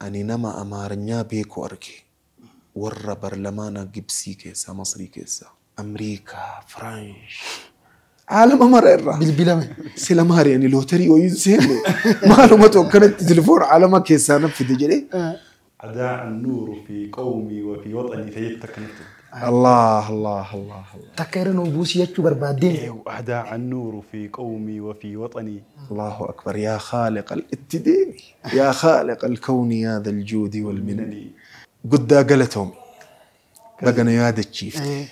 Ani nama Amaarinyaa beeku arge. Warra barlamaana Gibsii keessa, Masrii keessa, Amriikaa, Firaansh. Caalama mara irraa. Bilbilame. Sila maari ani lootarii wayii hin seenne maalumatu akkanatti telefoon caalama keessaa na fide jedhee. أداع النور في قومي وفي وطني فجدتك نفسك. Allah Allah Allah Allah. Takka irra nuu buusii jechuu barbaaddeen. أداع النور في قومي وفي وطني. الله أكبر يا خالق الاتدين يا خالق الكون يا ذا الجود والمنن. Guddaa galatoomi. Baga na yaadachiifte.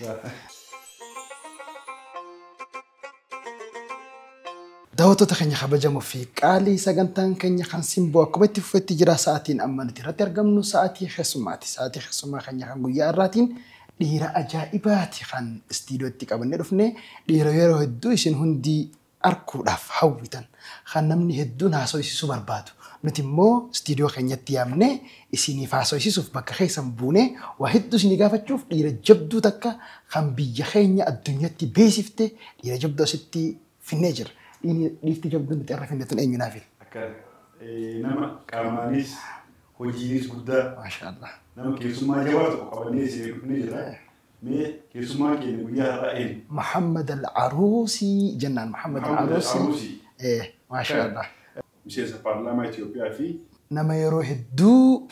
Daawwattoota keenya kabajamoo fi qaalii sagantaan keenya kan simboo akkuma itti fufetti jira sa'aatiin amma nuti irratti argamnu sa'aatii keessummaati. Sa'aatii keessummaa keenya kan guyyaa har'aatiin dhiira ajaa'ibaati kan istiidiyootti qabannee dhufne dhiira yeroo hedduu isin hundi arkuudhaaf hawwitan kan namni hedduun haasofsiisuu barbaadu. Nuti immoo istiidiyoo keenyatti yaamnee isiniif haasofsiisuuf bakka keessan buunee waa hedduu isinii gaafachuuf dhiira jabduu takka kan biyya keenya addunyaatti beeksifte dhiira jabduu asitti finnee jira. Dhiirti jabduu nuti irra finne tun eenyu naaf? Akka nama qaamaanis hojiinis guddaa. Maashaallah. Nama keessummaa jabaa tokko qabannee isinii dhufnee jira. Mee keessummaa keenya guyyaa har'aa eenyu? Muhammad Al-Aruusii jennaan. Muhammad Al-Aruusii. Maashaallah. Miseensa paarlaamaa Itoophiyaa fi nama yeroo hedduu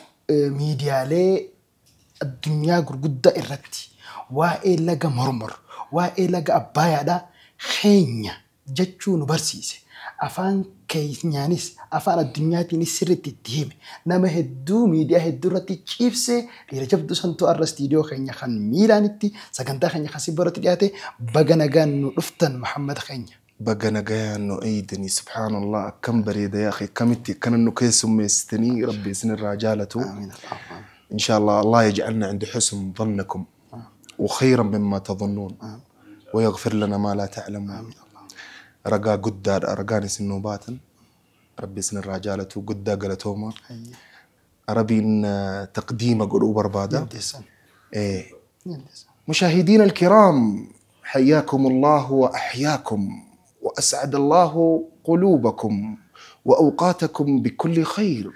miidiyaalee addunyaa gurguddaa irratti waa'ee laga Mormor, waa'ee laga Abbaayyaadhaa keenya jechuu nu barsiise. Afaan keenyaanis afaan addunyaatiinis sirriitti itti hime. Nama hedduu miidiyaa hedduu irratti ciibsee dhiira jabduu santuu har'a istiidiyoo keenya kan miilaanitti sagantaa keenya kan simbirratti dhiyaate baga nagaan nu dhuftan Muhammad keenya. Baga nagayaan nu eeydanii subhaanallah akkam bareeda yaa akhi akkamitti akkana nu keessummeessitanii rabbi isinirraa jaalatu. إن شاء الله الله يجعلنا عند حسن ظنكم وخيرا مما تظنون ويغفر لنا ما لا تعلمون. Ragaa guddaadha ragaan isin nuu baatan rabbi isinirraa jaalatu guddaa galatooma. Arabiin taqdiima godhuu barbaada. مشاهدينا الكرام حياكم الله وأحياكم وأسعد الله قلوبكم وأوقاتكم بكل خير.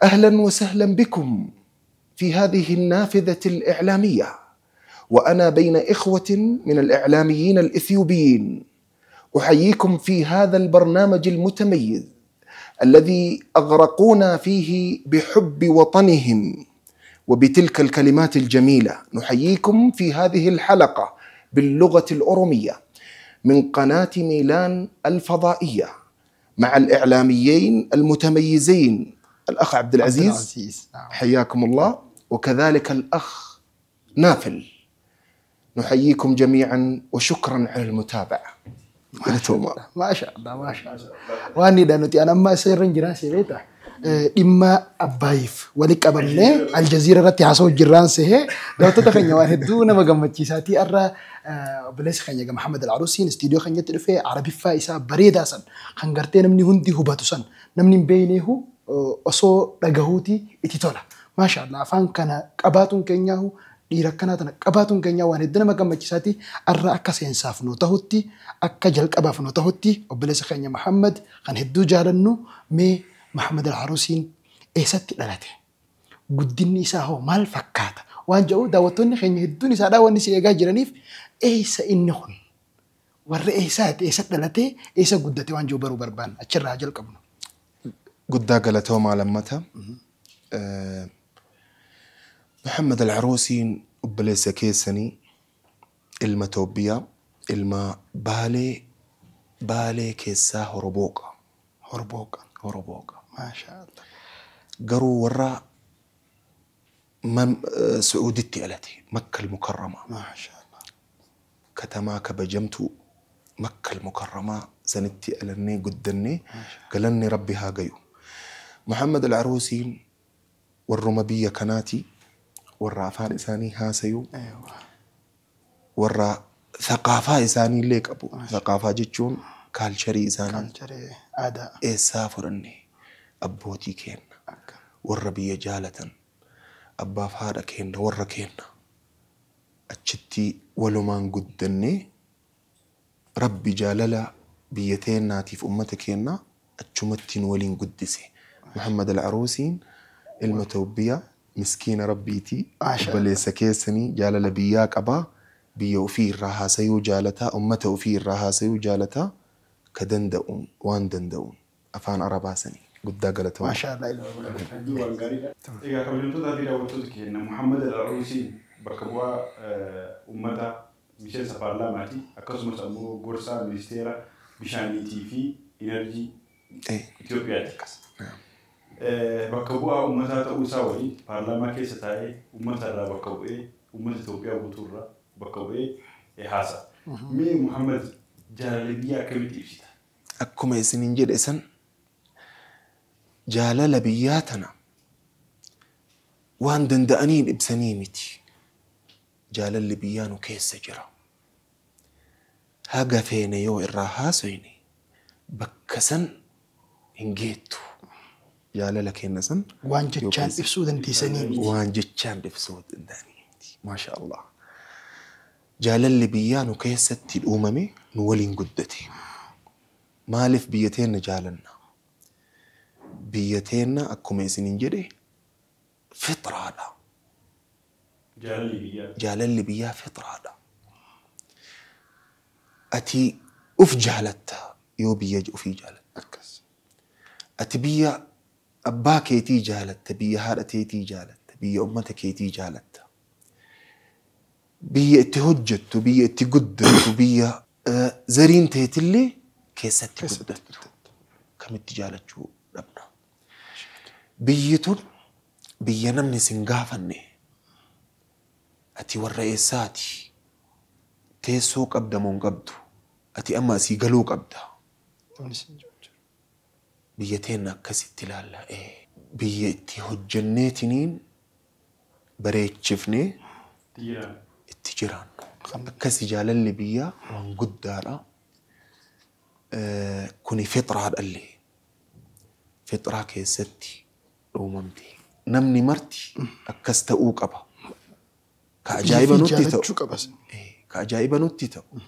أهلا وسهلا بكم في هذه النافذة الإعلامية، وأنا بين إخوة من الإعلاميين الإثيوبيين. أحييكم في هذا البرنامج المتميز الذي أغرقونا فيه بحب وطنهم وبتلك الكلمات الجميلة. نحييكم في هذه الحلقة باللغة الأورومية من قناة ميلان الفضائية مع الإعلاميين المتميزين الأخ عبد العزيز، حياكم الله، وكذلك الأخ نافل. نحييكم جميعا وشكرا على المتابعة. ما شاء الله ما شاء الله. واني دانوتي أنا ما سيرن جراسي بيتا dhimma Abbaayif walitti qabannee Aljazeera irratti haasa'u jirraan sehee daawwattoota keenya waan hedduu nama gammachiisaatii har'a obboleessi keenya Muhammad Al-Aruusiin istiidiyoo keenyatti dhufee Arabiffaa isaa bareedaa san kan gartee namni hundi hubatu san namni hin beekneehu osoo dhagahuuti itti tola. Maashaallah afaan kana qabaatuun keenyaahu dhiira akkanaa tana qabaatuun keenyaa waan hedduu nama gammachiisaatii har'a akka seensaaf nu tahutti akka jalqabaaf nu tahutti obboleessa keenya Muhammad kan hedduu jaalannu mee Muhammad Al-Aruusiin eessatti dhalate? Guddinni isaa hoo maal fakkaata? Waan jedhu daawwattoonni keenya hedduun isaadhaa wanni si eegaa jiraniif eessa inni kun? Warra eessaati? Eessa dhalate? Eessa guddate? Waan jedhu baruu barbaanna. Achirraa jalqabnu. Guddaa galatoomaa lammata. Muhammad Al-Aruusiin obboleessa keessanii ilma Itoophiyaa, ilma Baalee, Baalee keessaa Horobooqa. Horobooqa. Horobooqa. Maashaallah. Garuu warra Su'uuditti dhalate Makka al-Mukarramaa. Maashaallah. Katamaa kabajamtuu Makka al-Mukarramaa sanitti dhalannee guddannee galanni Rabbi haa gayu. Muhammad Al-Aruusiin warruma biyya kanaati warra afaan isaanii haasayuu warra thaqaafaa isaanii illee qabu. Thaqaafaa jechuun kaalcharii isaanii eessaa fudhanne abbootii keenna warra biyya jaalatan abbaaf haadha keenna warra keenna achitti walumaan guddannee Rabbi jaalala biyya teennaatiif ummata keenna achumattiin waliin guddise. Muhammad Al-Aruusiin Ilma Toobbiyaa miskiina rabbiitii obboleessa keessanii jaalala biyyaa qabaa. Biyya ofii irraa haasayuu jaalataa, ummata ofii irraa haasayuu jaalataa ka danda'uun waan danda'uun afaan arabaa sanii guddaa galatooma. Maashaallah ilma. Hedduu waan gaariidha. Egaa kabajamtootaa fi daawwattoota keenya Muhammad Al-Aruusiin bakka bu'aa uummata miseensa paarlaamaati. Akkasumas ammoo gorsaa ministeera bishaaniitii fi inerjii Itoophiyaati. Bakka bu'aa uummataa ta'uu isaa waliin paarlaamaa keessa taa'ee uummata irraa bakka bu'ee uummata Itoophiyaa guutuu irraa bakka bu'ee haasa'a. Mee Muhammad jaalala biyyaa akkamitti ibsita? Akkuma isiniin jedhe san jaalala biyyaa tana waan danda'aniin ibsanii miti. Jaalalli biyyaa nu keessa jira. Haga feene yoo irraa haasoyne bakka san hin geettu. Jaalala keenya san Waan jechaan ibsuu dandeessanii miti. Waan jechaan ibsuu danda'anii miti. Maasha Allah. Jaalalli biyyaa nu keessatti uumame nu waliin guddate. Maaliif biyya teenna jaalanna? Biyya teenna akkuma isiniin jedhe fitraadha. Jaalalli biyyaa. Jaalalli biyyaa fitraadha. Ati uf jaalatta yoo biyya ofii jaalatta. Akkas. Ati biyya abbaa keetii jaalatta, biyya haadha teetii jaalatta, biyya ummata keetii jaalatta. Biyya itti hojjettu, biyya itti guddattu, biyya zariin teetillee keessatti guddattu. Kamitti jaalachuu dhabna? Biyyi tun biyya namni sin gaafanne. Ati warra eessaati? Teessoo qabda moo hin qabdu? Ati amma asii galuu qabda. Biyya teenna akkasitti ilaalla. Biyya itti hojjenneetiniin bareechifnee itti jiraannu. Akkasi jaalalli biyyaa waan guddaadha. Kuni fixraadhallee. Fixraa keessatti uumamte. Namni marti akkas ta'uu qaba. Ka ajaa'iba nutti ta'u. Ka ajaa'iba nutti ta'u.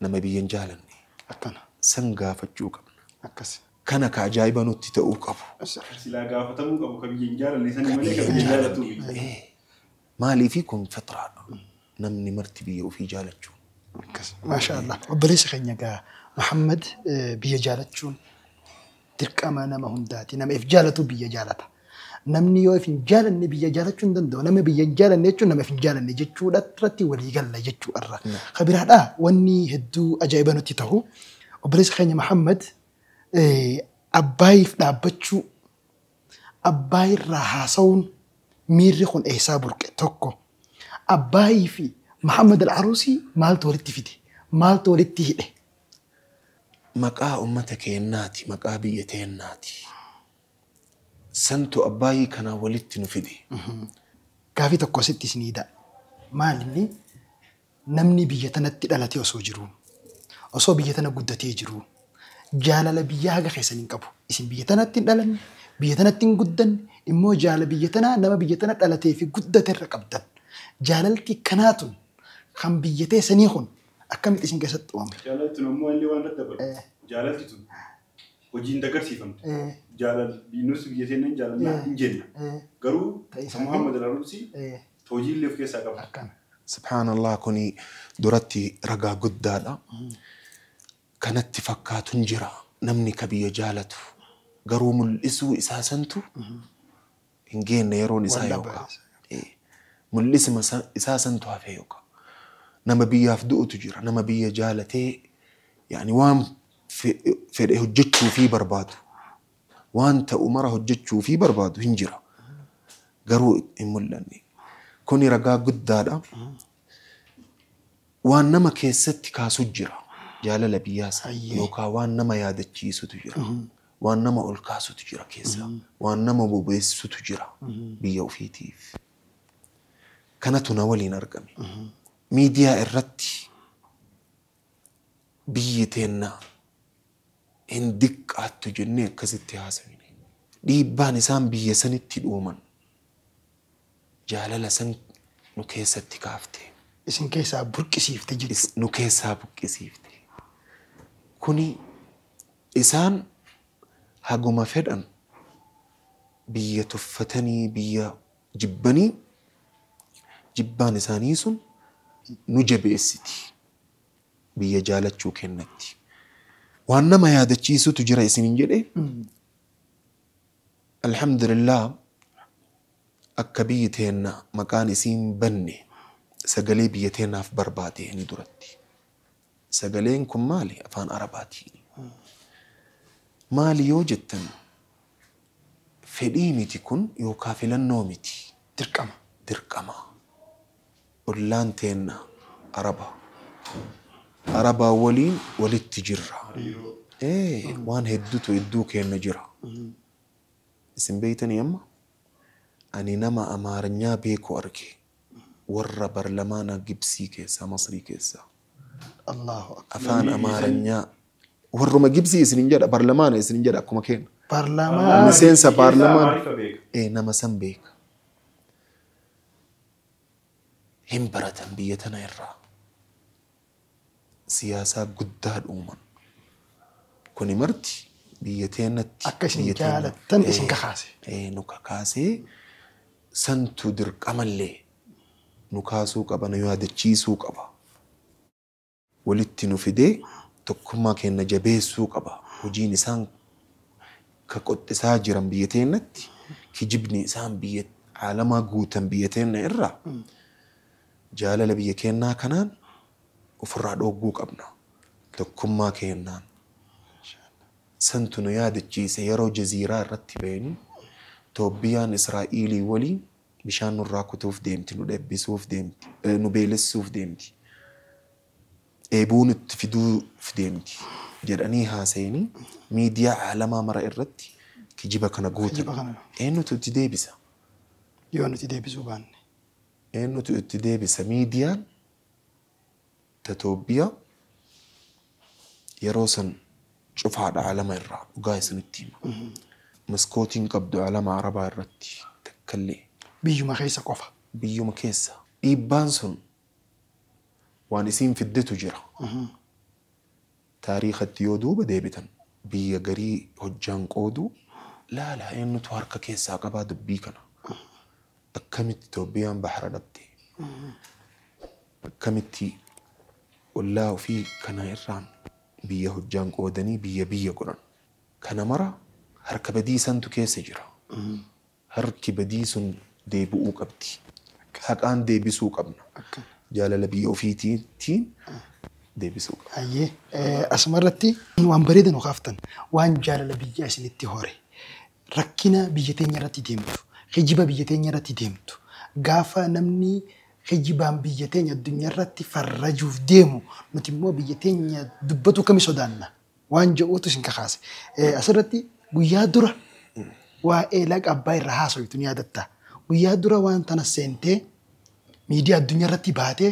Nama biyya hin jaalanne. Akkana. San gaafachuu qabna. Akkas. Kana ka ajaa'iba nutti ta'uu qabu. Silaa gaafatamuu qabu ka biyya hin jaalanne sani malee ka biyya jaalatu. Maaliifi kun fixraadha. Namni marti biyya ofii jaalachuu. Akkas. Maashaallah. Obboleessa keenya egaa Muhammad biyya jaalachuun dirqama nama hundaati. Nama if jaalatu biyya jaalata. Namni yoo if hin jaalanne biyya jaalachuu hin danda'u. Nama biyya hin jaalanne jechuun nama if hin jaalanne jechuudha irratti walii galla jechuudha. Ka biraadhaa wanni hedduu ajaa'iba nutti ta'u obboleessa keenya Muhammad abbaayiif dhaabbachuu abbaayirraa haasa'uun miirri kun eessaa burqe tokko abbaayii fi Muhammad Al-Aruusii maaltu walitti fide? Maaltu walitti hidhe? Maqaa uummata keenyaati, maqaa biyya teenyaati. Santu abbaayii kanaa walitti nu fide. Gaafii tokko asitti isinii da'a. Maal inni namni biyya tanatti dhalatee osoo jiru, osoo biyya tana guddatee jiru, jaalala biyyaa haga keessan hin qabu. Isin biyya tanatti hin dhalanne, biyya tanatti hin guddanne, immoo jaala biyya tanaa nama biyya tana dhalatee fi guddate irra qabdan. Jaalalti kanaatun kan biyya teessanii kun akkamitti isin keessatti uumame? Jaalalti tun ammoo illee waan daddabalu. Jaalalti tun hojiin dagarsiifamte. Jaalal nus biyya teenna jaalannaa hin jenna. Garuu Muhammad Al-Aruusii hojii illee of keessaa qaba. Akkana. Subhaanallah kuni duratti ragaa guddaadha. Kanatti fakkaatuun jira namni ka biyya jaalatu. Garuu mul'isuu isaa santu hin geenne yeroon isaa yookaan. Mul'isuma isaa santu hafe yookaan. Nama biyyaaf du'utu jira. Nama biyya jaalatee yaani waan fedhe hojjechuu fi barbaadu. Waan ta'u mara hojjechuu fi barbaadu hin jira. Garuu hin mul'anne. Kuni ragaa guddaadha. Waan nama keessatti kaasu jira. Jaalala biyyaas yookaan waan nama yaadachiisutu jira. Waan nama ol kaasutu jira keessa. Waan nama bobeessutu jira biyya ofiitiif. Kanatu na waliin argame. Miidiyaa irratti biyyi teenna hin diqqaattu jennee akkasitti haasofne. Dhiibbaan isaan biyya sanitti dhuuman jaalala san nu keessatti kaafte. Isin keessaa burqisiifte jechuudha. Nu keessaa buqqisiifte. Kuni isaan haguma fedhan Biyya tuffatanii biyya jibbanii jibbaan isaanii sun nu jabeessiti. Biyya jaalachuu kennatti. Waan nama yaadachiisutu jira isiniin jedhe. Alhamdulillah akka biyyi teenna maqaan isiin banne sagalee biyya teennaaf barbaade ni duratti. Sagaleen kun maali? Afaan Arabaatiin. Maali yoo jettan fedhii miti kun yookaan filannoo miti. Dirqama. Dirqama. Ollaan teenna Araba. Arabaa waliin walitti jirra. Waan hedduutu hedduu kenna jira. Isin beeytanii amma ani nama Amaarinyaa beeku arge warra barlamaana Gibsii keessaa Masrii keessaa. Allahu akbar. Afaan Amaarinyaa warruma Gibsii isinin jedha barlamaana isinin jedha akkuma kenna. Paarlaamaa. Miseensa paarlamaa nama san beeka. Hin baratan biyya tana irraa. Siyaasaa guddaa dhuuman. Kuni marti biyya teennatti. Akka isin jaalattan isin kakaase. Nu kakaasee santu dirqamallee nu kaasuu qaba nu yaadachiisuu qaba. Walitti nu fidee tokkummaa keenya jabeessuu qaba. Hojiin isaan ka qoxxisaa jiran biyya teennatti kijibni isaan biyya aalamaa guutan biyya teenna irraa jaalala biyya keenyaa kanaan ofirraa dhogguu qabna. Tokkummaa keenyaan. Santu nu yaadachiise yeroo jaziiraa irratti ba'anii Toobbiyaan Israa'ilii waliin bishaan nurraa kutuuf deemti, nu dheebbisuuf deemti, nu beelessuuf deemti, eeboo nutti fiduuf deemti jedhanii haasa'anii miidiyaa aalamaa mara irratti kijiba kana guutan. Eenyutu itti deebisa? Yoo nuti deebisuu baanne. Eenyutu itti deebisa? Miidiyaan Toobbiyaa yeroo san cufaadha alama irraa dhugaa isinitti hima. Maskootiin qabdu alama Arabaa irratti takkallee. Biyyuma keessa qofa. Biyyuma keessa. Dhiibbaan sun waan isiin fiddetu jira. Taariikatti yoo duuba deebitan biyya garii hojjaan qoodu laala eenyutu harka keessaa qabaa dubbii kana. Akkamitti Itoophiyaan bahara dhabde? Akkamitti ollaa ofii kana irraan biyya hojjaan qoodanii biyya biyya godhan. Kana mara harka badii santu keessa jira. Harki badii sun deebi'uu qabdi. Haqaan deebisuu qabna. Jaalala biyya ofiitiin deebisuu qabna. Ayyee asumarratti waan bareedan nu kaaftan waan jaalala biyyaa isinitti hore rakkina biyya teenya irratti deemtu kijiba biyya teenya irratti deemtu gaafa namni kijibaan biyya teenya addunyaa irratti farrajuuf deemu nuti immoo biyya teenya dubbatu kami sodaanna waan jedhuutu isin kakaase. Asirratti guyyaa dura waa'ee laga abbaa irraa haasoytu ni yaadatta. Guyyaa dura waan tana seentee miidiyaa addunyaa irratti baatee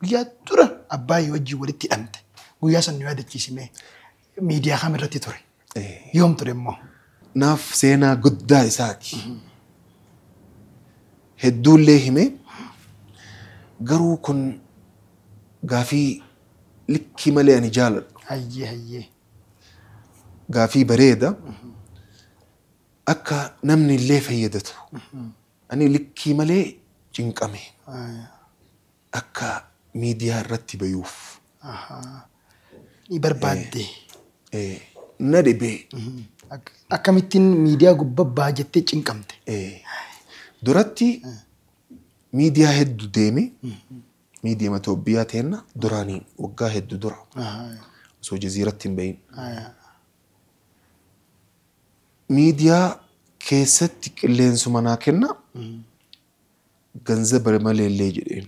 guyyaa dura abbaa wajjin walitti hidhamte. Guyyaa san nu yaadachiisime miidiyaa kam irratti ture? Yoom ture immoo? Naaf seenaa guddaa isaati. Hedduullee hime garuu kun gaafii likkii malee ani jaaladhu. Hayyee hayyee. Gaafii bareeda akka namni illee fayyadatu. Ani likkii malee cinqame. Akka miidiyaa irratti bayuuf. Ni barbaadde. Na dhibee. Akkamittiin miidiyaa gubbaa baajettee cinqamte? Duratti miidiyaa hedduu deeme miidiyaa Itoophiyaa teenna duraanii waggaa hedduu dura osoo jaziiratti hin bahin. Miidiyaa keessatti qilleensuma naa kenna ganzaba maleellee jedheen.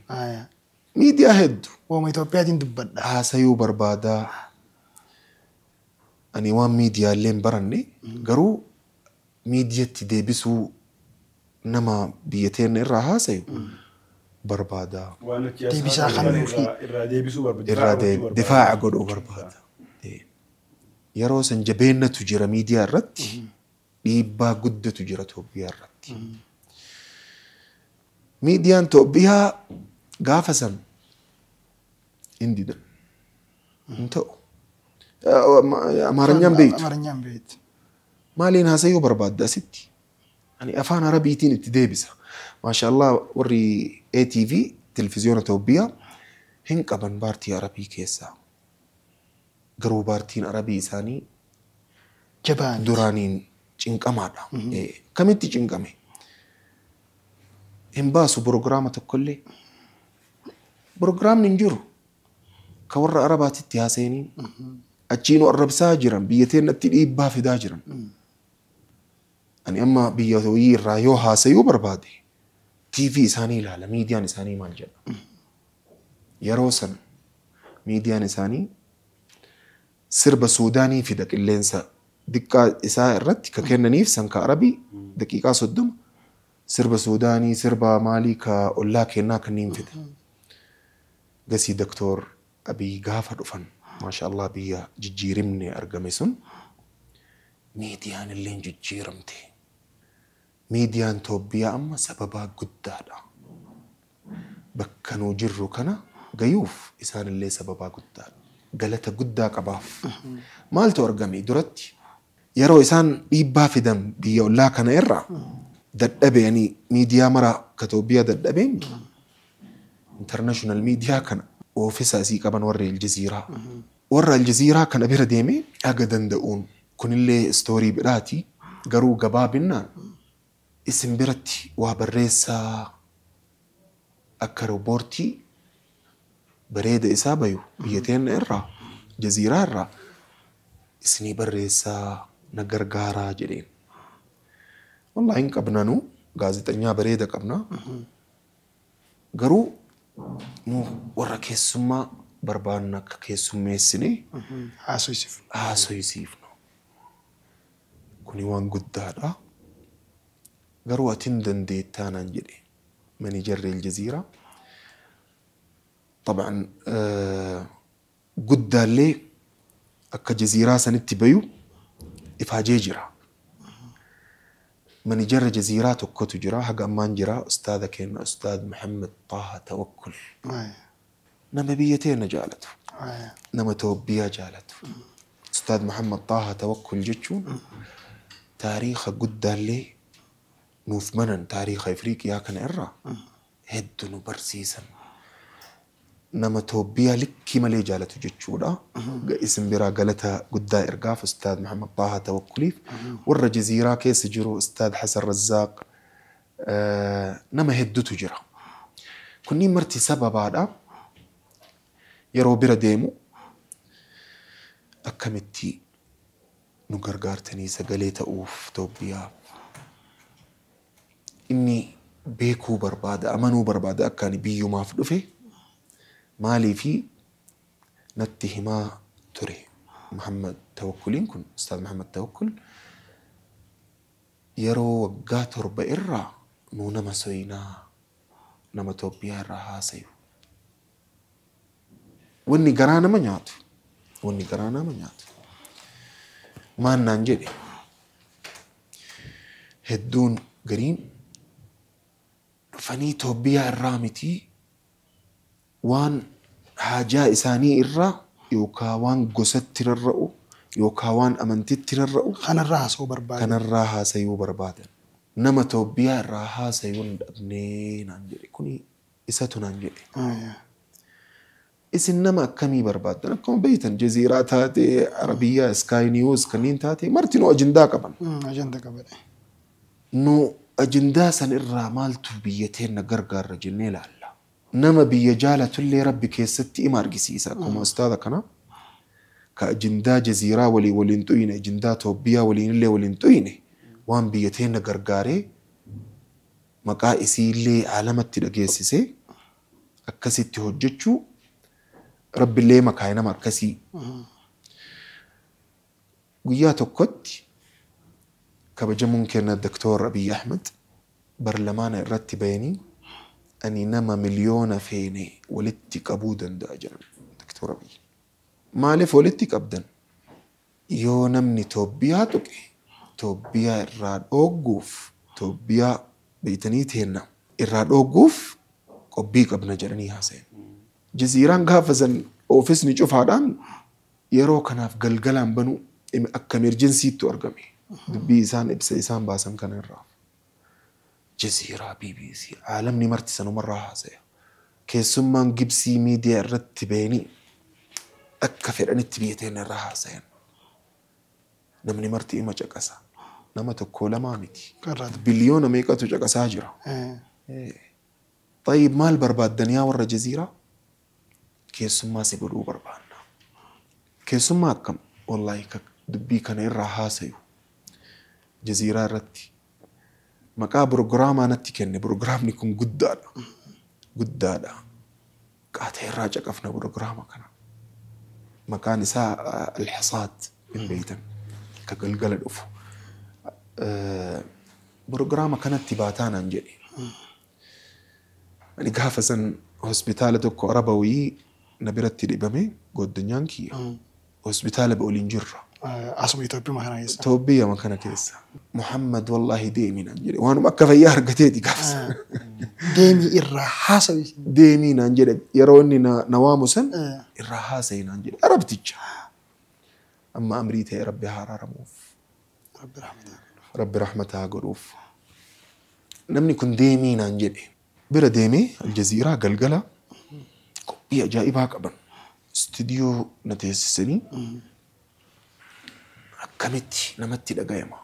Miidiyaa hedduu. Waama Itoophiyaatiin dubbadha. Haasayuu barbaadaa. Ani waan miidiyaallee hin baranne garuu miidiyatti deebisuu nama biyya teenya irraa haasayu barbaada. Deebisaa kan nuufi. Irraa deebisuu barbaada. Irraa difaa'a godhuu barbaada. Yeroo san jabeennatu jira miidiyaa irratti dhiibbaa guddatu jira Itoophiyaa irratti. Miidiyaan Itoophiyaa gaafa san hin didan. Hin ta'u. Amaaranyaan beektu. Amaaranyaan beektu. Maaliin haasayuu barbaadda asitti? Ani afaan Arabiitiin itti deebisa. Maashaallah warri ATV televizyoona Itoophiyaa hin qaban paartii Arabii keessaa. Garuu paartiin Arabii isaanii Jabaan. duraaniin cinqamaadha. Kamitti cinqame? Hin baasu proogiraama tokkollee. Proogiraamni hin jiru. Ka warra Arabaatitti haasa'anii achiinuu arrabsaa jiran biyya teenyatti dhiibbaa fidaa jiran. Ani amma biyya wayii irraa yoo haasayuu barbaade TV isaanii ilaala miidiyaan isaanii maal jedha. Yeroo san miidiyaan isaanii sirba Suudaanii fida qilleensa diqqaa isaa irratti ka kennaniif san ka Arabii daqiiqaa 30 sirba Suudaanii sirba maalii ka ollaa kennaa kanneen fida. Gasii Doktor Abiy gaafa dhufan maashaallah biyya jijjiirimne argame sun miidiyaan illee jijjiiramte. Miidiyaan Itoophiyaa amma sababaa guddaadha. Bakka nu jirru kana gayuuf isaan illee sababaa guddaadha. Galata guddaa qabaaf. Maaltu argame duratti? Yeroo isaan dhiibbaa fidan biyya ollaa kana irraa dadhabe ani miidiyaa mara ka Itoophiyaa dadhabeen international miidiyaa kana oofisa asii qaban warra Aljazeeraa. Warra Aljazeeraa kana bira deemee haga danda'uun kunillee istoorii biraati garuu gabaabinnaan isin biratti waa barreessaa akka rooboortii bareeda isaa bayu biyya teenya irraa jaziiraa irraa isinii barreessaa na gargaaraa jedheen. Wallaahi hin qabnanu gaazexanyaa bareeda qabna. Garuu nu warra keessummaa barbaanna akka keessummeessinee haasoysiifnu. Kuni waan guddaadha. Garuu ati hin dandeettaa naan jedhe maniijarri Aljazeeraa. Taban guddaallee akka jaziiraa sanitti bayu ifaajee jira. Maniijarra jaziiraa tokkotu jira haga ammaan jira ustaada keenya Ustaad Muhammad Taha Tawakkul. Nama biyya teenya jaalatu. Nama Itoophiyaa jaalatu. Ustaad Muhammad Taha Tawakkul jechuun taariika guddaallee nuuf manan taariika Afriiqiyaa kana irraa hedduu nu barsiisan. Nama Itoophiyaa likkii malee jaalatu jechuudha. Isin biraa galata guddaa ergaaf Ustaad Muhammad Taha Tawakkuliif warra jaziiraa keessa jiru Ustaad Hasan Razzaaq nama hedduutu jira. Kunniin marti sababaadha. Yeroo bira deemu akkamitti nu gargaartanii sagalee ta'uuf Itoophiyaa. Inni beekuu barbaada, amanuu barbaada akka ani biyyumaaf dhufe maaliifi natti himaa ture Muhammad Tawakkuliin kun Ustaad Muhammad Tawakkul yeroo waggaa 7 irraa nuu nama soyinaa nama Itoophiyaa irraa haasayu. Wanni garaa nama nyaatu wanni garaa nama nyaatu maan naan jedhe hedduun gariin dhufanii Itoophiyaa irraa miti waan haajaa isaanii irraa yookaan waan gosatti rarra'u yookaan waan amantitti rarra'u kanarraa haasa'uu barbaadan. Kanarraa haasa'uu barbaadan. Nama Itoophiyaa irraa haasa'uu hin dhabnee naan jedhe kuni isatu naan jedhe. Isin nama akkamii barbaaddan akkuma beektan jaziiraa taate Arabiyyaa Sky News kanneen taate martinuu ajandaa qaban. Ajandaa qaban. Nu ajandaa san irraa maaltu biyya teenya gargaarra jennee ilaalla. Nama biyya jaalatullee rabbi keessatti ima argisiisa akkuma ustaada kana. Ka ajandaa jaziiraa walii waliin xuyine ajandaa Itoophiyaa waliin illee waliin xuyine waan biyya teenya gargaaree maqaa isiillee aalamatti dhageessisee akkasitti hojjechuu rabbillee makaa nama akkasii. Guyyaa tokkotti kabajamuun keenya Doktor Abiy Ahmed barlamaana irratti bayanii ani nama miliyoona feene walitti qabuu danda'a jedhan Doktor Abiy. Maaliif walitti qabdan? Yoo namni Itoophiyaa tuqe Itoophiyaa irraa dhoogguuf Itoophiyaa beeytanii teenna irraa dhoogguuf qobbii qabna jedhanii haasayan. Jaziiraan gaafa san oofisni cufaadhaan yeroo kanaaf galgalaan banuu akka emerjensiitti argame. Dubbii isaan ibsa isaan baasan kana irraa. Jaziiraa BBC caalamni marti sanumarraa haasaya. Keessummaan Gibsii miidiyaa irratti beenii akka fedhanitti biyya teenya irraa haasayan. Namni marti ima caqasa. Nama tokko lamaa miti. Biliyoona meeqatu caqasaa jira. Tayyib maal barbaaddan yaa warra Jaziiraa? Keessummaa si godhuu barbaanna. Keessummaa akkam? Wallaahi dubbii kana irraa haasayu. Jaziiraa irratti. Maqaa pirogiraamaa natti kenne. Pirogiraamni kun guddaadha. Guddaadha. Qaatee irraa caqafna pirogiraama kana. Maqaan isaa Alhisaad hin beektan. Ka galgala dhufu. Pirogiraama kanatti baataa naan jedhe. Ani gaafa san hospitaala tokko Araba wayii na biratti dhibame goddunyaan kiyya. Hospitaala waliin jirra. Asuma Itoophiyaa kana keessa. Itoophiyaa kana keessa. Muhammad wallaahi deemi naan jedhe. Waanuma akka fayyaa argateeti gaafa san. Deemi irraa haasawi. Deemii naan jedhe yeroo inni na waamu san irraa haasawi naan jedhe. Arabticha. Amma amrii ta'e Rabbi haa araaramuuf. Rabbi rahmataa godhuuf. Namni kun deemii naan jedhe. Bira deemee Aljaziiraa galgala qophii ajaa'ibaa qaban. Istuudiyoo na teessisanii akkamitti namatti dhagayama.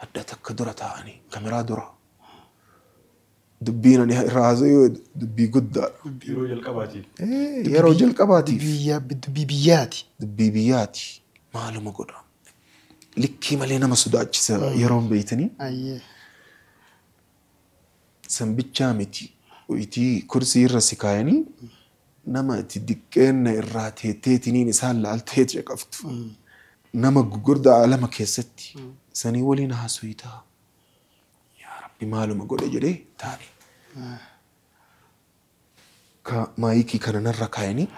Adda takka dura taa'anii kameraa dura. Dubbiin ani irraa haasa'u dubbii guddaadha. Yeroo jalqabaatiif. Yeroo jalqabaatiif. Dubbii biyyaati. Dubbii biyyaati. Maaluma godha. Likkii malee nama sodaachisa yeroon beeytanii. San bichaa miti. Itii kursii irra si kaayanii nama itti diqqeenna irraa teetteetiniin isaan laaltee caqaftu. Nama gugurdaa alama keessatti sanii waliin haasoftaa. Yaa Rabbi maaluma godhe jedhee taa'e. Ka maayikii kana narra kaayanii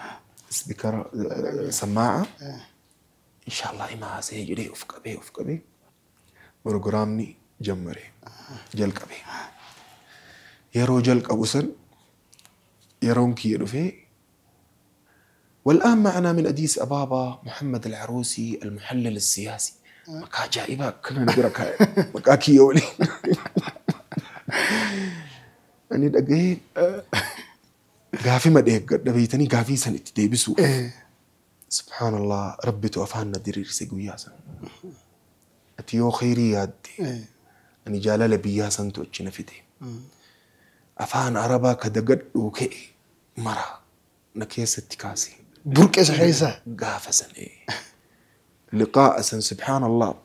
ispiikara sammaa'a. Inshaallah ima haasa'ee jedhee of qabee pirogiraamni jammare jalqabe. Yeroo jalqabu san yeroon kiyya dhufee والآن معنا من أديس أبابا محمد العروسي المحلل السياسي. مكا جائبة كنا نقرأ مكا كيولي. أني دقيت قافي ما ديك دبيتني قافي سنة ديبسو. سبحان الله ربي توفانا درير سيقويا سن. أتيو خيري يادي. أني جالة بيا سن توجينا فيدي. أفان عربا كدقد وكي مرة نكيس التكاسي. بركة خيسة. قافزا إيه. لقاء سبحان الله.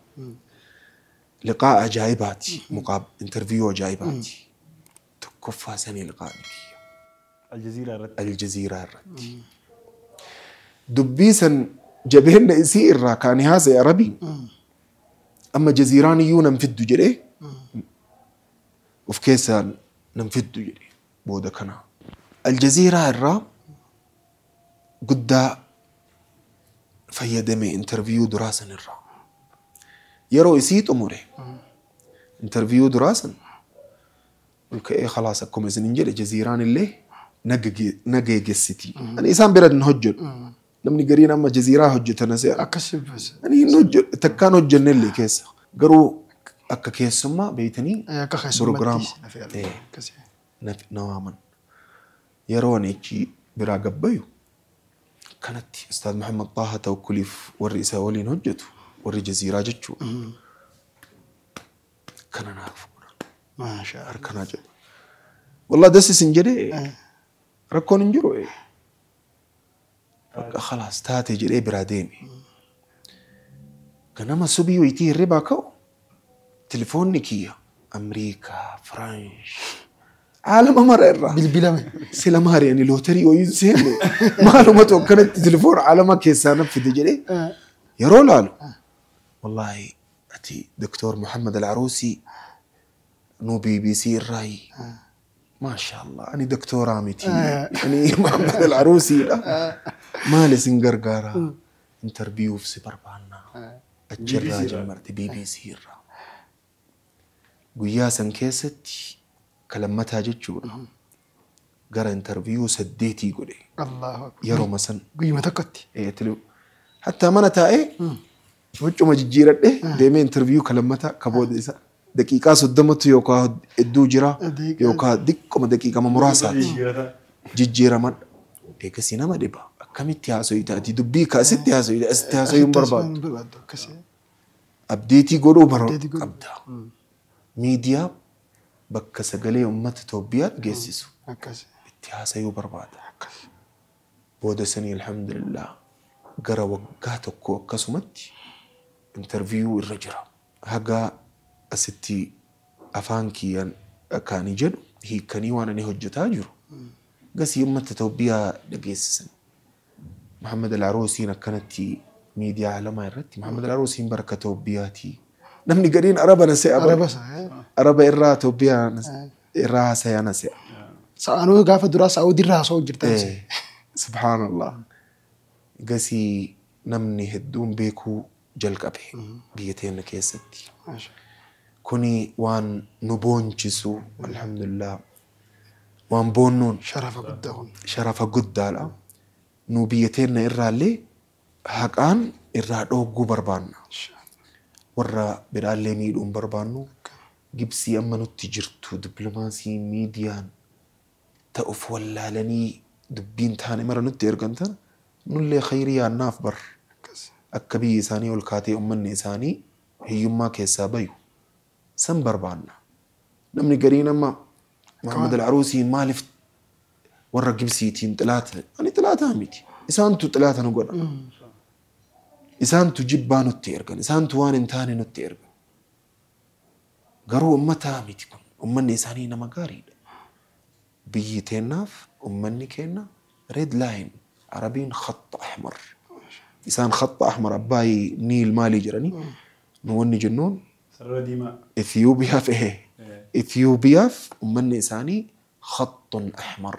لقاء عجائباتي مقابل انترفيو عجائباتي. تكفى سنة لقاء نكية. الجزيرة الرتي. الجزيرة الرتي. دبيسا جبهنا يصير كان هذا عربي. أما جزيراني يو نمفدو جري. وفي كيسا نمفدو جري. بودا كنا. الجزيرة الرا قد fayyadame interview duraa san irraa. Yeroo isii xumure interview duraa san ol ka'ee khalaas akkuma isinin jedhe jaziiraan illee nageegessiti. Ani isaan bira hin hojjedhu. Namni gariin amma jaziiraa hojjetan as Ani hin hojjedhu takkaan hojjenne illee keessa. Garuu akka keessummaa beeytanii prograama na waaman. Yeroo ani achi biraa gabbayu kanatti Ustaad Muhammad Taha Tawakkuliif warri isaa waliin hojjetu warri jaziiraa jechuudha. Kana naaf godhan. Maashaa harkanaa jedhu. Wallah das isin jedhee rakkoon hin jiru. Bakka khalaas taate jedhee biraa deeme. Ganama subii wayitii hirribaa ka'u telefoonni kiyya Amriikaa, Firaansh عالم مرة الرا بالبلامة سلام هاري يعني لوتري وينسين معلومات وكانت تليفون عالم كيسانة في دجلي يا رولالو والله أتي دكتور محمد العروسي نو بي بي سي الراي ما شاء الله أنا دكتور عمتي أنا محمد العروسي لا مالي سنقرقارة انتربيو في سبربانا أتجرى مرتي بي بي سي الرا قياسا كيست كلمتها jechuudha. Gara interview 8 godhe. Allahu akbar. Yeroo san guyyuma tokkotti. Hatta mana taa'ee huccuma jijjiiradhe deemee interview kalammata ka booda isa Daqiiqaa 30 yookaan hedduu jira yookaan xiqqoma daqiiqama muraasaati. Jijjiiraman eegasii nama dhiba. Akkamitti haasoyita ati dubbii ka asitti haasoyita asitti haasoyuun barbaadu. Abdeetii godhuu qabda. Miidiyaa bakka sagalee uummata Itoophiyaa dhageessisu. Itti haasayuu barbaada. Booda sanii alhamdulillah gara waggaa tokko akkasumatti interviyuu irra jira. Haga asitti afaan kiyyaan kaanii jedhu hiikanii waan ani hojjetaa jiru. Gasii uummata Itoophiyaa dhageessisan. Muhammad Al-Aruusiin akkanatti miidiyaa alamaa irratti Muhammad Al-Aruusiin barka Itoophiyaati. Namni gadiin Araba na se'a. Araba irraa Itoophiyaa irraa haasayaa na se'a. Sa'aanuu gaafa duraa Saa'udii irraa haasa'uu jirtan. Subhaanallah. Gasii namni hedduun beekuu jalqabe biyya teenya keessatti. Kuni waan nu boonchisu alhamdulillah. Waan boonnuun sharafa guddaa kun. Sharafa guddaadha. Nu biyya teenya irraallee haqaan irraa dhogguu barbaanna. Warra biraallee miidhuun barbaannu Gibsii amma nutti jirtu dippiloomaasii miidiyaan ta'uuf wallaalanii dubbiin taane mara nutti ergan tana nullee khayrii yaannaaf bar. Akka biyyi isaanii ol kaatee uummanni isaanii hiyyummaa keessaa bayu san barbaanna. Namni gariin amma Muhammad Al-Aruusiin maaliif warra Gibsiitiin xilaata? Ani xilaataa miti. Isaantu xilaata nu godha. Isaantu jibbaa nutti ergan. Isaantu waan hin taane nutti ergan. Garuu uummataa miti kun. Uummanni isaanii nama gaariidha. Biyyi teennaaf uummanni keenya red line Arabiin khatta ahmar. Isaan khatta ahmar Abbaay Niil maalii jedhanii nu wanni jennuun Sarara diimaa. Ethiyoopiyaaf Ethiyoopiyaaf uummanni isaanii khattun ahmar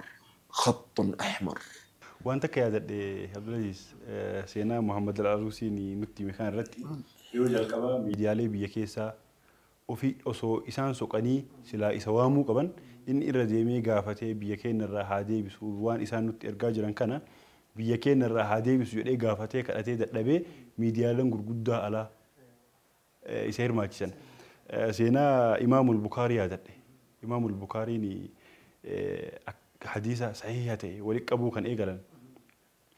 khattun ahmar. Waan takka yaadadhe Abdulaziz seenaa Muhammad Al-Aruusiin nutti hime kana irratti yeroo jalqabaa miidiyaalee biyya keessaa ofii osoo isaan soqanii silaa isa waamuu qaban inni irra deemee gaafatee biyya keenya irraa haa deebisu waan isaan nutti ergaa jiran kana biyya keenya irraa haa deebisu jedhee gaafatee kadhatee dadhabee miidiyaaleen gurguddaa alaa isa hirmaachisan. Seenaa Imaamul Bukaarii yaadadhe. Imaamul Bukaariin hadiisa sahiha ta'e walitti qabuu kan eegalan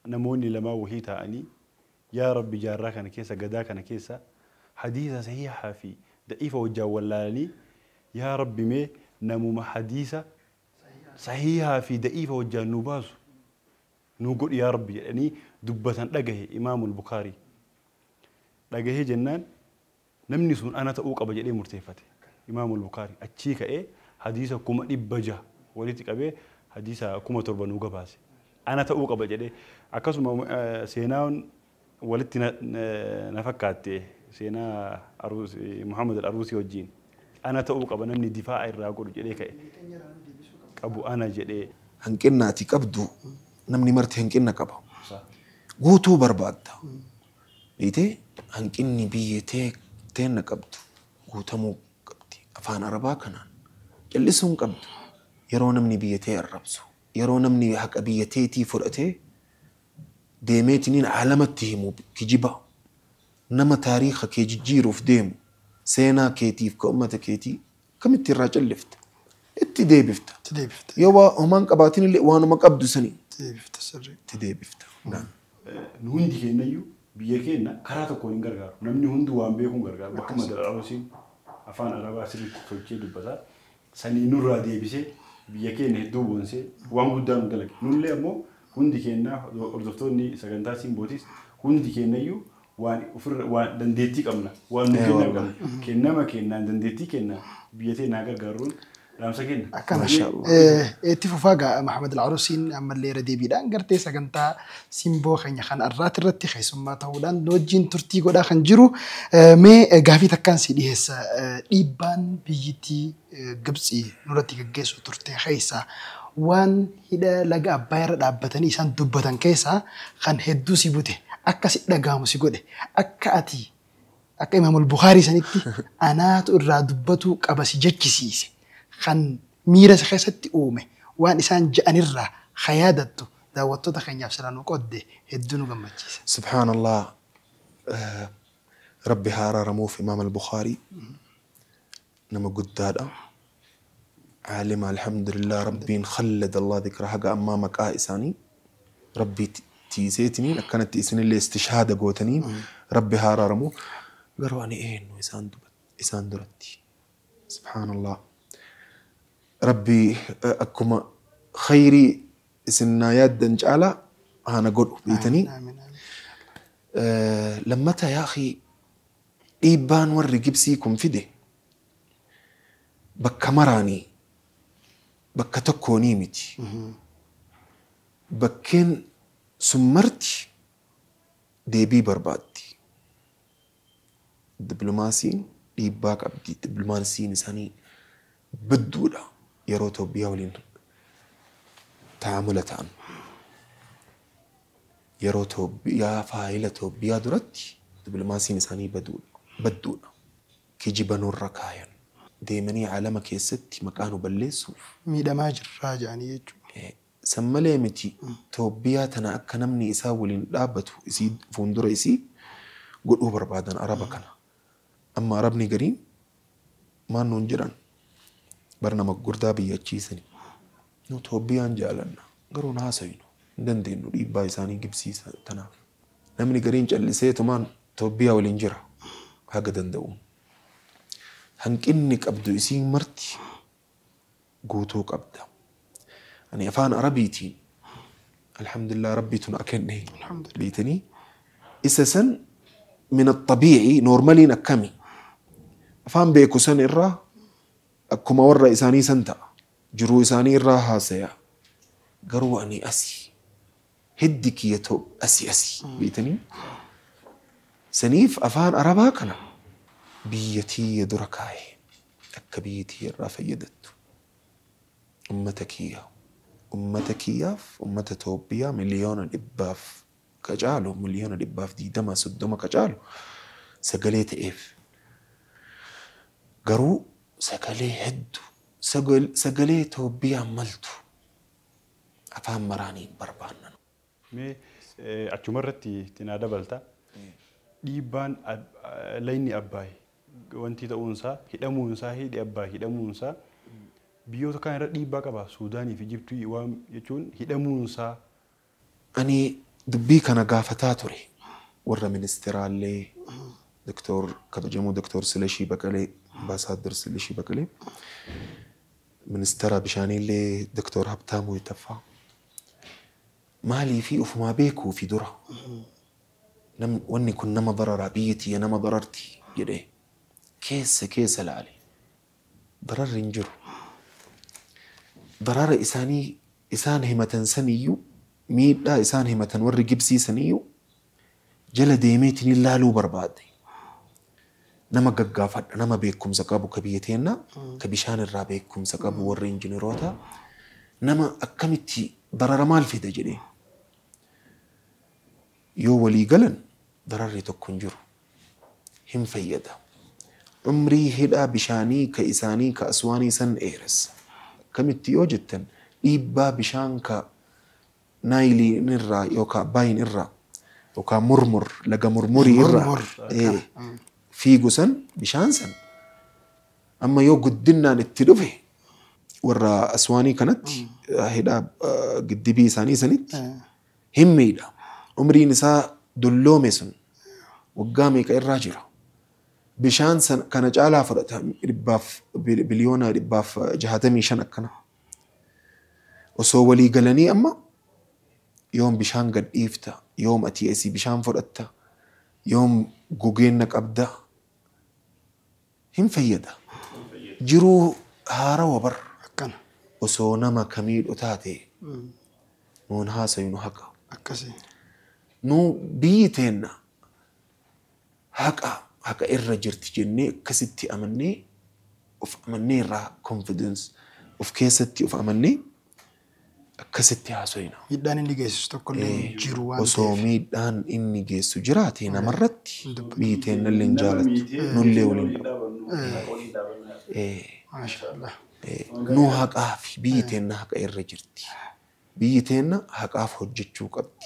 namoonni lamaa wahii ta'anii yaa Rabbi jaarraa kana keessa gadaa kana keessa hadiisa sahihaa fi da'iifa wajjaan wallaalanii yaa Rabbi mee namuma hadiisa sahihaa fi da'iifa wajjaan nu baasu nu godhi yaa Rabbi jedhanii dubbatan dhagahe Imaamul Bukaarii. Dhagahee jennaan namni sun ana ta'uu qaba jedhee murteeffate. Imaamul Bukaarii achii ka'ee hadiisa 600,000 walitti qabee hadiisa 7,000 nu gabaase. Ana ta'uu qaba jedhee akkasuma seenaan walitti na fakkaatte seenaa Muhammad Al-Aruusii wajjin ana ta'uu qaba namni difaa'a irraa godhu jedhee ka'e qabu ana jedhee. Hanqinna ati qabdu namni marti hanqinna qaba. Guutuu barbaadda. Beetee hanqinni biyya teenna qabdu guutamuu qabdi. Afaan Arabaa kanaan callisuun qabdu. Yeroo namni biyya tee arrabsu yeroo namni haqa biyya teetii fudhatee deemeetiniin aalamatti himu kijiba nama taariika kee jijjiiruuf deemu seenaa keetiif ka uummata keetii kamitti irraa callifta itti deebifta. Yoo waa homaan qabaatin illee waanuma qabdu sanii itti deebifta. Nu hundi keenyayyuu biyya keenya karaa tokkoon hin gargaaru. Namni hundi waan beekuun gargaaru. Bakka Al-Aruusiin afaan Arabaa sirriitti tolchee dubbata. Sanii nurraa deebisee biyya keenya hedduu boonsee waan guddaa nu dalage. Nullee ammoo hundi keenya hordoftoonni sagantaa Simbootis hundi keenyayyuu waan ofirra waan dandeettii qabna. Waan nu kennan qabna. Kennama kennaan dandeettii kenna biyya teenya gargaaruun dhaamsa kenna. Akkana. Itti fufaa gaa Muhammad Al-Aruusiin ammallee irra deebiidhaan gartee sagantaa Simboo keenya kan har'aati irratti keessummaa ta'uudhaan wajjin turtii godhaa kan jiru mee gaafii takkaan si dhiyeessa dhiibbaan biyyittii Gibxii nurratti gaggeessu turte keessaa waan hidha laga Abbaay irra dhaabbatanii isaan dubbatan keessaa kan hedduu si bute akka si dhagaamu si godhe akka ati akka Imaamul Bukaarii sanitti anaatu irraa dubbatu qaba si jechisiise kan miira isa keessatti uume waan isaan ja'anirraa hayaadattu daawwattoota keenyaaf silaa nu qodde hedduu nu gammachiisa. Subhaanallah. Rabbi haa araaramuuf Imaam Al-Bukhaarii. Nama guddaadha. Caalima alhamdulillah rabbiin khallada Allah dhikra haga ammaa maqaa isaanii rabbii tiiseetiniin akkanatti isinillee istishaada gootaniin rabbi haa araaramu. Garuu ani eenyu isaan duratti. Subhaanallah. Rabbi akkuma khayrii isin naa yaaddan caalaa haana godhu beeytanii. Lammata yaa akhi dhiibbaan warri Gibsii kun fide bakka maraanii bakka tokkoonii miti. Bakkeen sun marti deebii barbaaddi. Dippiloomaasiin dhiibbaa qabdi. Dippiloomaasiin isaanii badduudha yeroo Itoophiyaa waliin taamula ta'an. Yeroo Itoophiyaa faayila Itoophiyaa duratti dippiloomaasiin isaanii badduudha. Kijiba nurra kaayan. Deemanii alama keessatti maqaa nu balleessuuf. Miidhamaa jirraa jedhanii jechuudha. San malee miti Itoophiyaa tana akka namni isaa waliin dhaabbatu isii fuuldura isii godhuu barbaadan Araba kana. Amma Arabni gariin maal nuun jedhan bar nama gurguddaa biyyachiisani. Nu Itoophiyaan jaalanna garuu nu haasayinu hin dandeenyu dhiibbaa isaanii Gibsii tanaaf. Namni gariin calliseetumaan Itoophiyaa waliin jira haga danda'uun. Hanqinni qabdu isiin marti guutuu qabda. Ani afaan Arabiitiin alhamdulillah rabbiitu na kenne beeytanii isa san min axabiici noormaliin akkami afaan beeku san irraa akkuma warra isaanii san ta'a jiruu isaanii irraa haasaya garuu ani asi hiddi kiyya ta'u asi asi beeytanii saniif afaan Arabaa kana biyya tiyya dura kaaye akka biyya tiyya irraa fayyadattu ummata kiyya ummata kiyyaaf ummata Itoophiyaa 100,000,000 ka caalu 120,000,000 30 ka caalu sagalee ta'eef garuu sagalee hedduu sagalee Itoophiyaa maltu afaan maraanii barbaannan. Mee achumarratti itti naa dabalta. Dhiibbaan layni Abbaay wanti ta'uunsaa hidhamuunsaa hidhi Abbaay hidhamuunsaa biyyoota kaan irra dhiibbaa qaba. Suudaanii fi Ijiptii waan jechuun hidhamuunsaa. Ani dubbii kana gaafataa ture warra ministeeraallee Doktor kabajamoo Doktor Silashii Baqalee Ambaasaadder Silashii Baqalee ministeera bishaaniillee Doktor Habtaamuu Ittaffaa maalii fi ofumaa beekuu fi dura wanni kun nama dararaa biyyi tiyya nama dararti jedhee keessa keessa laale dararri hin jiru. Darara isaanii isaan himatan saniyyuu miidhaa isaan himatan warri Gibsii saniyyuu jala deemeetiin ilaaluu barbaade. Nama gaggaafadha nama beekumsa qabu ka biyya teennaa ka bishaan irraa beekumsa qabu warri injineroota nama akkamitti darara maal fida jedhee yoo walii galan dararri tokko hin jiru hin fayyada. Umrii hidhaa bishaanii ka isaanii ka Aswaanii san dheeressa. Akkamitti yoo jettan dhiibbaa bishaan ka Naayiliin irraa yookaan Abbaayin irraa yookaan Murmur laga Murmurii irraa fiigu san bishaan san amma yoo guddinaan itti dhufe warra Aswaanii kanatti hidhaa giddibii isaanii sanitti hin miidha. Umriin isaa dulloome sun waggaa meeqa irraa jira. Bishaan san kana caalaa fudhata 165,000,000,000 akkana. Osoo walii galanii amma yoom bishaan gad dhiifta, yoom ati asii bishaan fudhatta, yoom gogeenna qabda hin fayyada. Jiruu haarawa bar osoo nama kamiidhu taate nuun haasaynu haqa. Nu biyyi teenna haqa haqa irra jirti jennee akkasitti amannee of amannee irraa confidence of keessatti of amannee akkasitti haasofna. Miidhaan inni geessisu tokkollee hin jiru waan Osoo miidhaan inni geessu jiraate namarratti biyyi teenna illee hin jaalattu nullee waliin Maashaallah. Nu haqaaf biyyi teenna haqa irra jirti. Biyyi teenna haqaaf hojjechuu qabdi.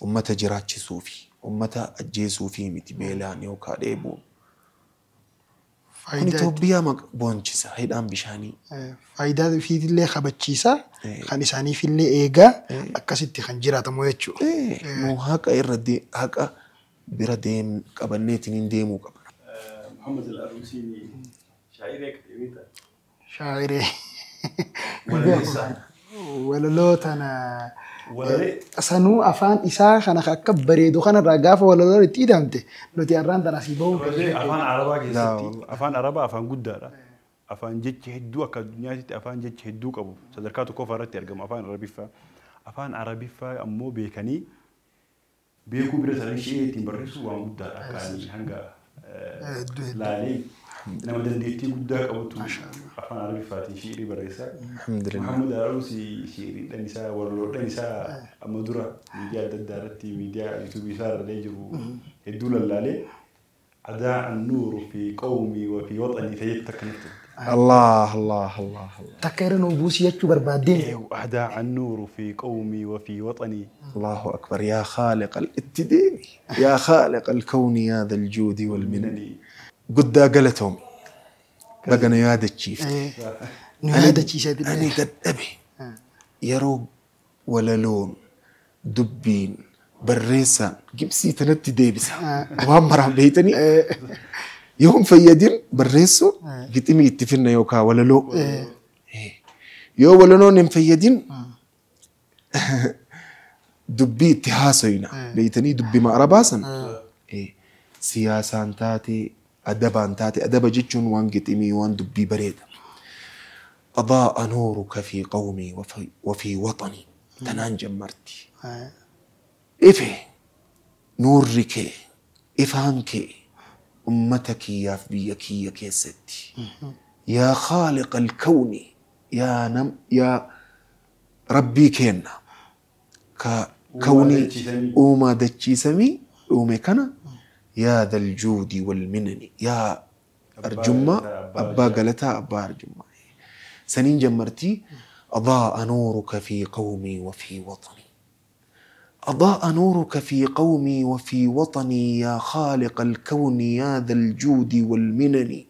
Ummata jiraachisuu fi ummata ajjeesuu fi miti beelaan yookaan dheebuun. Kun Itoophiyaa boonchisa hidhaan bishaanii. Faayidaa ofiitillee kabachiisa kan isaaniifillee eegaa akkasitti kan jiraatamu jechuudha. Nu haqa irra haqa bira deem qabanneetiin deemuu qabna. Muhammad Al-Aruusiin shaa'iree akka ta'e beektaa? Shaa'iree. Walaloo tana sanuu afaan isaa kana akka bareedu kanarraa gaafa walaloo itti hidhamte nuti har'aan tana asii bahuun. Afaan Arabaa keessatti afaan Arabaa afaan guddaadha. Afaan jecha hedduu akka addunyaatti afaan jecha hedduu qabu sadarkaa tokkoffaa irratti argama afaan Arabiffaa. Afaan Arabiffaa ammoo beekanii beekuu bira isaanii ishee ittiin barreessu waan guddaadha akka ani hanga laalee nama dandeettii guddaa qabutu afaan Arabiffaatiin shiirii barreessaa. Alhamdulillah. Muhammad Al-Aruusi shiiriidhaan isaa walaloodhaan isaa amma dura miidiyaa adda addaa irratti miidiyaa yuutuubii isaa irra jiru hedduu lallaalee أداء النور في قومي وفي وطني فيتك نفسه. الله الله الله الله. تكرر نبوسي يتشو بربادين. أداء النور في قومي وفي وطني. الله أكبر يا خالق الاتدين يا خالق الكون يا ذا الجود والمنن. قد قلتهم بقنا يا هذا الشيف. هذا الشيف. أنا قد أبي يروق ولا لون دبين بريسان جبسي تنتي ديبسا وهم مرام بيتني يوم فيدين بريسو جتمي يتفلنا يوكا ولا لو يو ولا لون مفيدين دبي اتهاسوينا بيتني دبي ما أرباسن سياسة تاتي أدبا تاتي أدبا جتشون وان جتمي وان دبي بريد أضاء نورك في قومي وفي وطني تنان جمرتي إفه نورك إفهانك أمتك يا فبيك يا كيستي يا خالق الكون يا نم يا ربي كينا كوني أوما دتشي سمي أومي كنا يا ذا الجود والمنن يا أرجمة أبا قالتها أبا أرجمة سنين جمرتي أضاء نورك في قومي وفي وطني أضاء نورك في قومي وفي وطني يا خالق الكون يا ذا الجود والمنن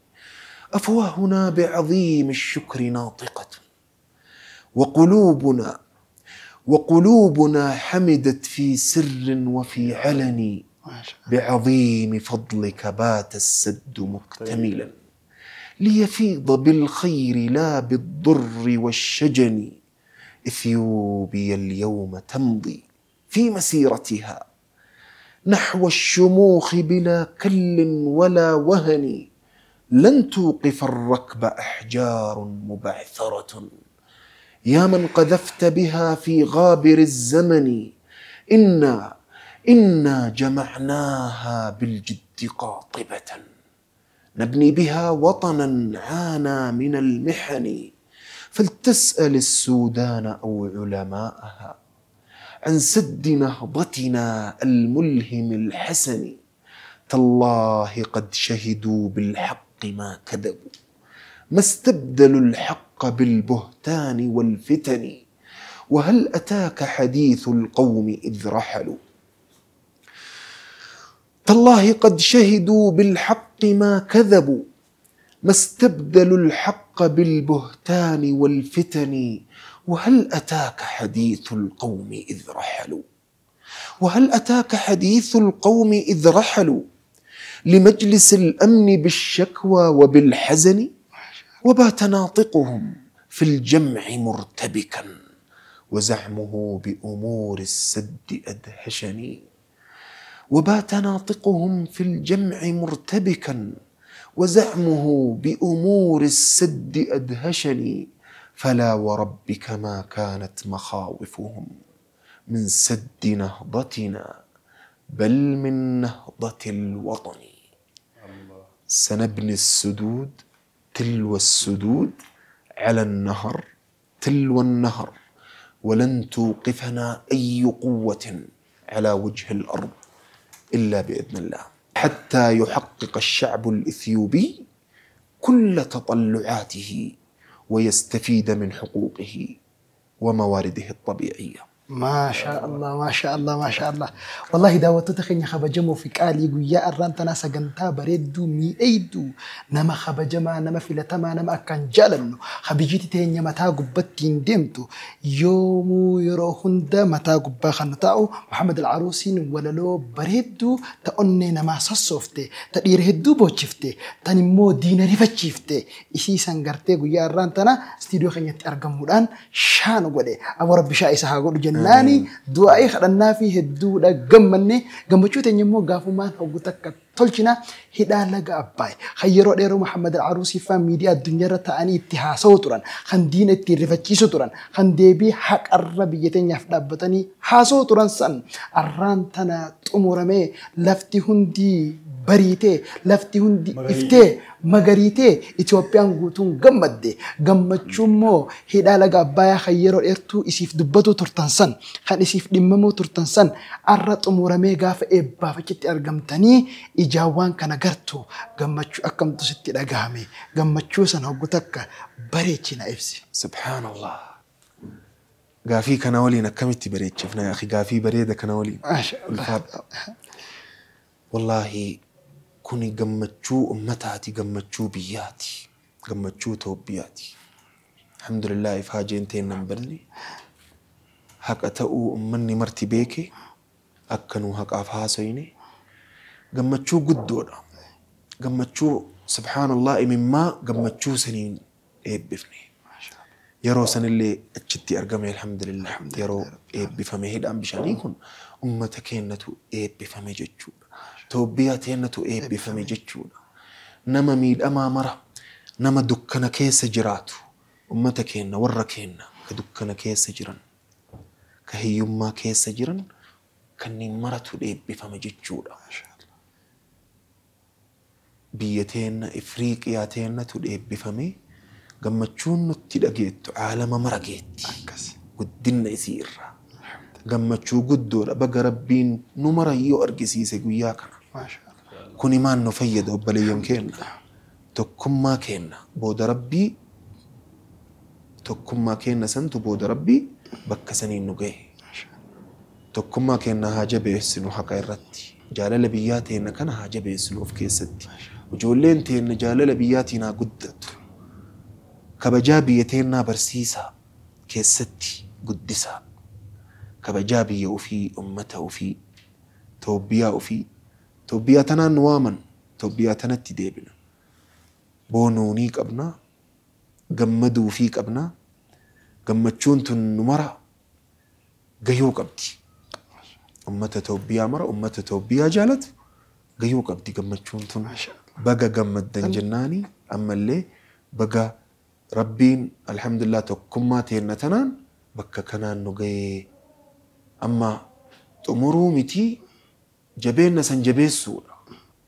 أفواهنا بعظيم الشكر ناطقة وقلوبنا حمدت في سر وفي علن بعظيم فضلك بات السد مكتملا ليفيض بالخير لا بالضر والشجن إثيوبيا اليوم تمضي في مسيرتها نحو الشموخ بلا كل ولا وهن لن توقف الركب أحجار مبعثرة يا من قذفت بها في غابر الزمن إنا جمعناها بالجد قاطبة نبني بها وطنا عانى من المحن فلتسأل السودان أو علماءها عن سد نهضتنا الملهم الحسن تالله قد شهدوا بالحق ما كذبوا ما استبدلوا الحق بالبهتان والفتن وهل أتاك حديث القوم إذ رحلوا تالله قد شهدوا بالحق ما كذبوا ما استبدلوا الحق بالبهتان والفتن وهل أتاك حديث القوم إذ رحلوا وهل أتاك حديث القوم إذ رحلوا لمجلس الأمن بالشكوى وبالحزن وبات ناطقهم في الجمع مرتبكا وزعمه بأمور السد أدهشني وبات ناطقهم في الجمع مرتبكا وزعمه بأمور السد أدهشني فلا وربك ما كانت مخاوفهم من سد نهضتنا بل من نهضة الوطن. سنبني السدود تلو السدود على النهر تلو النهر ولن توقفنا أي قوة على وجه الأرض إلا بإذن الله حتى يحقق الشعب الإثيوبي كل تطلعاته ويستفيد من حقوقه وموارده الطبيعية. Maashaa Allah, maashaa Allah, maashaa Allah. Wallahi daawwattoota keenya kabajamoo fi qaalii guyyaa arraan tanaa sagantaa bareedduu miidhagduu nama kabajamaa, nama filatamaa, nama akkaan jaalannu kabijiti teenya mataa gubbatti hin deemtu yoomuu yeroo hunda mataa gubbaa kan nu taa'u Muhammad Al-Aruusiin walaloo bareedduu ta onnee namaa sossoofte, ta dhiira hedduu boochifte, tan immoo diina rifachiifte isii san gartee guyyaa arraan tana istiidiyoo keenyatti argamuudhaan shaanu godhe. Aboo Rabbi shaa isa haa godhu jennaani du'aa'ii kadhannaa fi hedduudha gammanne gammachuu teenya immoo gaafumaan hoggu takka tolchina hidhaa laga Abbaay kan yeroo dheeroo Muhammad Al-Aruusii fa'aa miidiyaa addunyaarra ta'anii itti haasa'u turan, kan diina ittiin rifachiisu turan, kan deebii haqarra biyya teenyaaf dhaabbatanii haasa'u turan san arraan tana xumuramee lafti hundi bariitee, lafti hundi iftee, magariitee Itoophiyaan guutuun gammadde. Gammachuu immoo hidhaa laga Abbayaa kan yeroo dheertuu isiif dubbatu turtan san, kan isiif dhimmamuu turtan san arra xumuramee gaafa eebbaaf achitti argamtanii ijaawwan kana gartu gammachuu akkamtu sitti dhagahame? Gammachuu san hoggu takka bareechina ibsi. Subhaanallah. Gaafii kana waliin akkamitti bareechifna yaa akhi, gaafii bareeda kana waliin. Maasha Allah. Ulfaadha. Wallaahi kuni gammachuu ummataati, gammachuu biyyaati, gammachuu Itoophiyaati. Alhamdulillah ifaajeen teennan banne haqa ta'uu ummanni marti beeke akka nu haqaaf haasoyne gammachuu guddoodha. Gammachuu subhaanallah imimmaa gammachuu saniin eebbifne. Yeroo sanillee achitti argame alhamdulillah yeroo eebbifame hidhaan bishaanii kun ummata keenyatu eebbifame jechuudha. Itoophiyaa teennatu eebbifame jechuudha. Nama miidhamaa mara, nama dukkana keessa jiraatu, ummata keenya warra keenya ka dukkana keessa jiran, ka hiyyummaa keessa jiran kanneen maratu eebbifame jechuudha. Biyya teenna Ifriiqiyaa teennatu eebbifame gammachuun nutti dhageettu caalama mara geetti. Guddinna isii irraa. Gammachuu guddoodha baga Rabbiin nu mara yoo argisiise guyyaa kana. Kuni maal nu fayyada obboleeyyan keenya? Tokkummaa keenya booda Rabbii, tokkummaa keenya santu booda Rabbii bakka saniin nu gahe. Tokkummaa keenya haa jabeessinu haqa irratti. Jaalala biyyaa teenya kana haa jabeessinu of keessatti. Ijoolleen teenya jaalala biyyaatiin haa guddattu. Kabajaa biyya teennaa barsiisaa keessatti guddisaa. Kabajaa biyya ofii, ummata ofii, Toobbiyaa ofii. Toobbiyaa tanaan nu waaman, Toobbiyaa tanatti deebina. Boonuunii qabna, gammaduufii qabna. Gammachuun tun nu mara gayuu qabdi. Ummata Toobbiyaa mara, ummata Toobbiyaa jaalatu gayuu qabdi gammachuun tun. Baga gammaddan jennaani ammallee baga Rabbiin alhamdulillah tokkummaa teenna tanaan bakka kanaan nu gahee. Amma xumuruu miti jabeenna san jabeessuudha.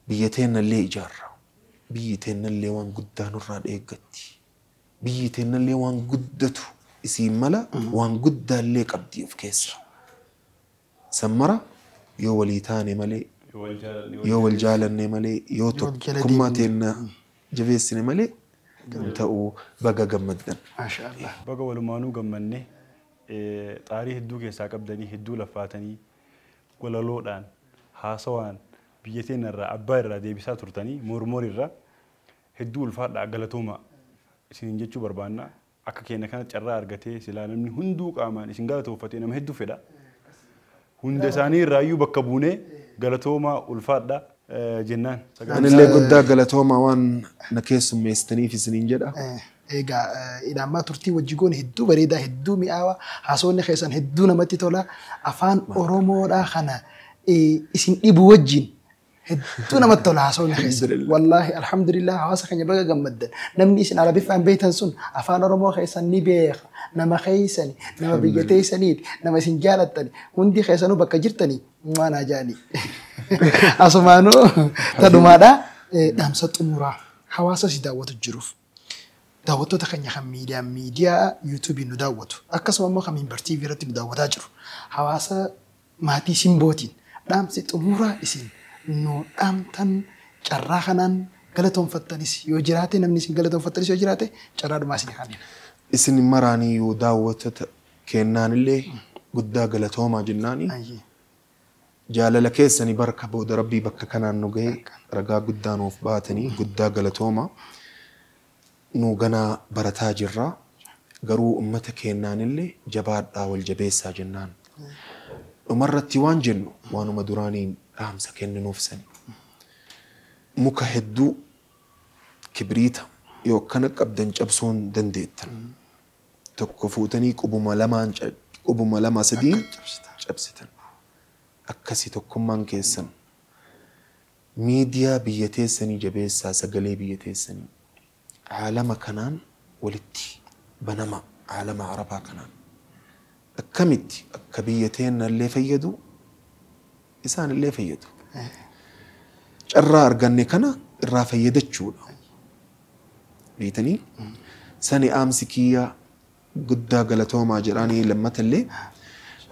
Biyya teennallee ijaarra. Biyyi teennallee waan guddaa nurraa dheeggatti. Biyyi teennallee waan guddatu isiin mala waan guddaallee qabdi of keessa. San mara yoo walii taane malee, yoo wal jaalanne malee, yoo tokkummaa teenna jabeessine malee hin ta'uu baga gammaddan. Maashaa Allah. Baga walumaanuu gammanne xaarii hedduu keessaa qabdanii hedduu laffaatanii walaloodhaan haasawaan biyya teenyarraa abbaa irraa deebisaa turtanii mormorirraa hedduu ulfaadhaa galatooma isiniin jechuu barbaanna. Akka keenya kana carraa argatee silaa namni hunduu qaamaan isin galatooffatee nama hedduu fedha. Hunda isaanii irraayyuu bakka buunee galatoomaa ulfaadhaa jennaan. Anillee guddaa galatoomaa waan na keessummeessitaniif isiniin jedha. Egaa ilaamaa turtii wajji goone hedduu bareedaa, hedduu mi'aawaa, haasawni keessan hedduu namatti tola. Afaan Oromoodhaa kana isin dhibu wajjin hedduu namatti tola haasawni keessan. Wallaahi alhamdulillah hawaasa keenya baga gammaddan. Namni isin Arabiffaan beektan sun afaan Oromoo keessan ni beeka. Nama keessani, nama biyya teessaniiti, nama isin jaalattani. Hundi keessanuu bakka jirtanii waan ajaa'ani. Asumaanuu tadhumaadha. Dhaamsa xumuraa hawaasa si daawwatu jiruuf. Daawwattoota keenya kan miidiyaa yuutuubiin nu daawwatu akkasuma immoo kan Minbar TV irratti nu daawwataa jiru hawaasa maatii simbootiin dhaamsi xumuraa isin nu dhaamtan carraa kanaan galatoonfattanis yoo jiraate namni isin galatoonfattanis yoo jiraate carraa dhumaa isin kanneen. Isin maraaniyyuu daawwattoota kennaanillee Guddaa galatoomaa jennaani. Jaalala keessanii barka booda Rabbii bakka kanaan nu gahe ragaa guddaa nuuf baatanii guddaa galatoomaa. Nu ganaa barataa jirra. Garuu uummata keenyaanillee jabaadhaa wal jabeessaa jennaan. Dhumarratti waan jennu waanuma duraaniin dhaamsa kenninuuf sani. Muka hedduu kibriita yoo akkana qabdan cabsuun dandeettan. Tokko fuutanii qubuma lamaan qubuma lama sadiin cabsitan. Akkasii tokkummaan keessan miidiyaa biyya teessanii jabeessaa, sagalee biyya teessanii aalama kanaan walitti banama, aalama arabaa kanaan akkamitti akka biyya teennallee fayyadu isaanillee fayyadu. Carraa arganne kana irraa fayyadachuudha. Beetanii sani aamsi kiyya guddaa galatoomaa jedhanii lammatallee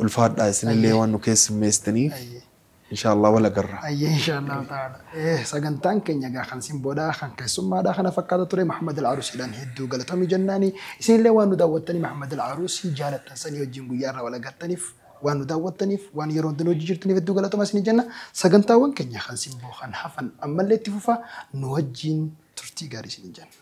ulfaadhaa isinillee waan nu keessummeessitaniif inshallah wal agarra. Ayyee, inshallah ta'ala. Sagantaan keenya egaa kan simboodhaa kan keessummaadhaa kana fakkaata ture. Muhammad Al-Arusiidhaan hedduu galatoomii jennaani. Isinillee waan nu daawwattanii Muhammad Al-Arusii jaalattan sanii wajjin guyyaa irraa wal agartaniif, waan nu daawwattaniif, waan yeroo hundinuu hojii jirtaniif hedduu galatooma isinii jenna. Sagantaawwan keenya kan simboo kan hafan ammallee itti fufaa, nu wajjin turtii gaarii isinii jenna.